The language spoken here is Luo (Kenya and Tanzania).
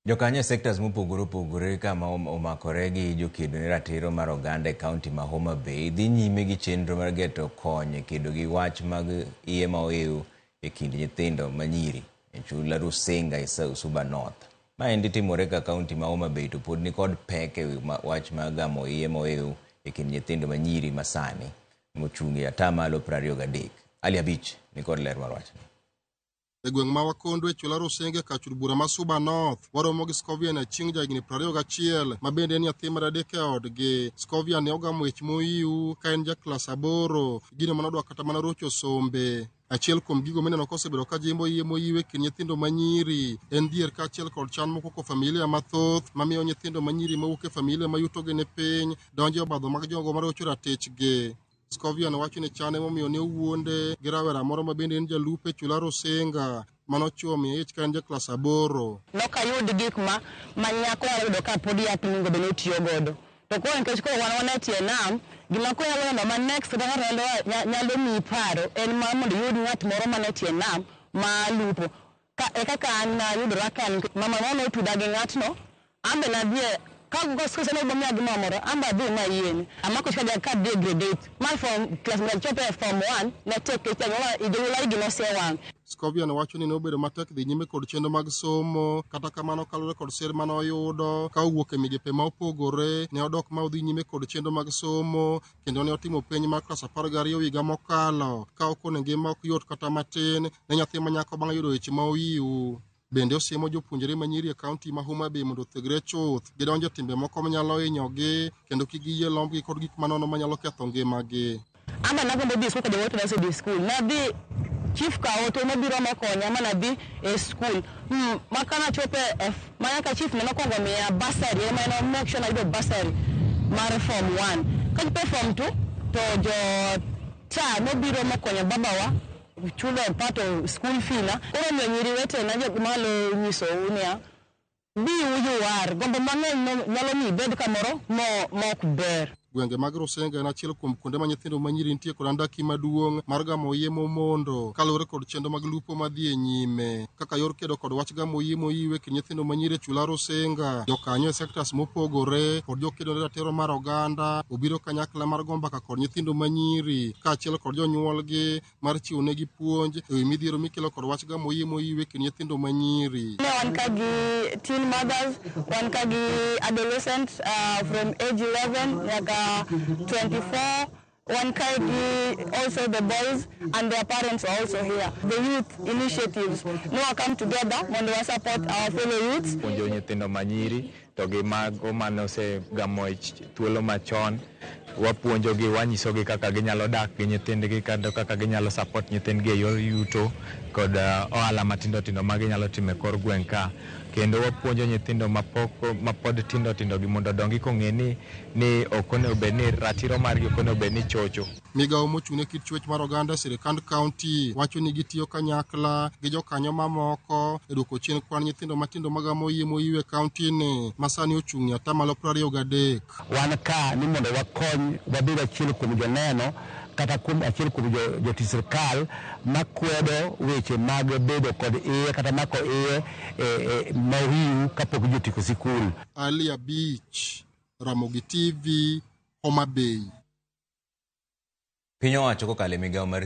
Jokanyo e sectors mopogore opogore kama omakore gi jokedo ne ratiro mar oganda e kaunti ma Homa Bay dhi nyime gi chenro mar geto kony e kedo gi wach mag iye ma oew e kind nyithindo manyiri e chula Rusinga e Suba North. Maendi timore ka kaunti ma Homa Bay to pod nikod pek e wach mar gamo iye ma oew e kind nyithindo manyiri masani mochung' e atamalo 23. Ali Abich nikod ler mar wachni. E gweng' ma Wakondo e chula Rusenge kar chul bura ma Suba North, waromo gi Scovian Achieng' jahigni 21 ma bende en nyathi mar adek e odgi. Scovian ne ogamo ich mohiu ka en ja klas aboro, gino mane odwa kata mana rocho sombe. Achiel kuom gigo mineno kosebedo ka jimbo iye mohiu e kind nyithindo manyiri en dhier kaachiel kod chan mokwako familia mathoth mamiyo nyithindo manyiri mawuok e familia ma yutogi ni piny donjo e obadho mag jogo marocho ratichgi. Scovian wacho ni chan emomiyo ne owuonde gi rawera moro ma bende en jalupo e chula Rusinga mane ochuo miye ich ka en ja klas aboro. Nok ayud gik ma ma nyako nyalo yudo ka pod yath monego bed ni otiyo godo. To koro nikech koro wan wan e tie nam, gima koro inyalo neno ma next kata ng'ato nyalo miyi paro en mar mondo iyud ng'at moro man e tie nam ma lupo. Ka e kaka an nayudora ka nikech mama no notuda gi ng'atno, an be nadhi e ka kosene bomiya gimoro amora, an be adhi ma ayiene. Amako ich ka adhi e grade 8, ma from class mondo achop e form 1 ne tek nikech jonyuolna igi nosewang'. Scovian wacho ni ne obedo matek dhi nyime kod chenro mag somo, kata kamano kaluwore kod sir mane oyudo ka owuok e migepe ma opogore, ne odok ma odhi nyime kod chenro mag somo kendo ne otimo penj mar klas 12 higa mokalo ka okone ngima ok yot kata matin ne nyathi ma nyako bang' yudo ich ma ohiu. Bende osiemo jopuonjre manyiri e kaunti ma Homa Bay mondo othegre chuth gidonjo e timbe moko manyalo hinyogi kendo kik giyie lombgi kod gik manono manyalo ketho ngimagi. An be nagombo dhi e skul ka jowetena osedhi e skul. Nadhi chief Kaoto nobiro mokonya ma nadhi e skul. Ma kanachopo e F ma nyaka chief ne nokwongo miya bursary ema en make sure nayudo bursary mar form 1. Kachopo e form 2 to jo cha nobiro mokonyo babawa chulo part of school fee na. Koro omiyo nyiri wetena jok malo nyisou niya, bi uyuar, gombo mang'eny nyalo miyo ibed kamoro mok ber. Gwenge mag Rusinga en achiel kuom kuonde ma nyithindo manyiri nitie kod andaki maduong' mar gamo iye momondo kaluwore kod chenro mag lupo madhi e nyime kaka yor kedo kod wach gamo iye mohiu e kind nyithindo manyiri e chula Rusinga. Jokanyo e sectors mopogore kod jokedo ne ratiro mar oganda obiro kanyakla mar go mbaka kod nyithindo manyiri kaachiel kod jonyuolgi mar chiwo negi puonj e wi midhiero mikelo kod wach gamo iye mohiu e kind nyithindo manyiri. Ne wan ka gi teen mothers, wan ka gi adolescents from age 11 nyaka 24, wan ka gi also the boys and their parents are also here. The youth initiatives no come together mondo wa support our fellow youths. Puonjo nyithindo manyiri to gi mago mane osegamo ich thuolo machon, wapuonjogi, wanyisogi kaka ginyalo dak gi nyithindgi kendo kaka ginyalo support nyithindgi e yor yuto kod ohala matindo tindo ma ginyalo timo e kor gweng' ka. Kendo wapuonjo nyithindo mapod tindo tindo gi mondo odongi kong'e ni ok onego bed ni ratiro margi ok onego bed ni chocho. Migawo mochung' ne kit chwech mar oganda e sirikand kaunti wacho ni gitiyo kanyakla gi jokanyo mamoko e duoko chien kwan nyithindo matindo magamo iye mohiu e kaunti ni ma sani ochung' e atamalo 23. Wan ka ni mondo wakony wabed achiel kuom joneno kata kuom achiel kuom jotich sirkal makwedo weche mag bedo kod iye kata mako iye ma ohiu kapok ji otieko sikul. Ali Abich, Ramogi TV, Homa Bay. Piny owacho kokalo e migawo mar